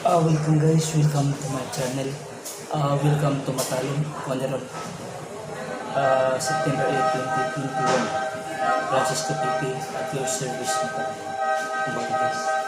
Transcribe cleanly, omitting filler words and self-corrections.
Welcome guys, welcome to my channel. Welcome to Matalom, Coneron. September 8, 2021. Francisco PP at your service, Matalom. Bye, guys.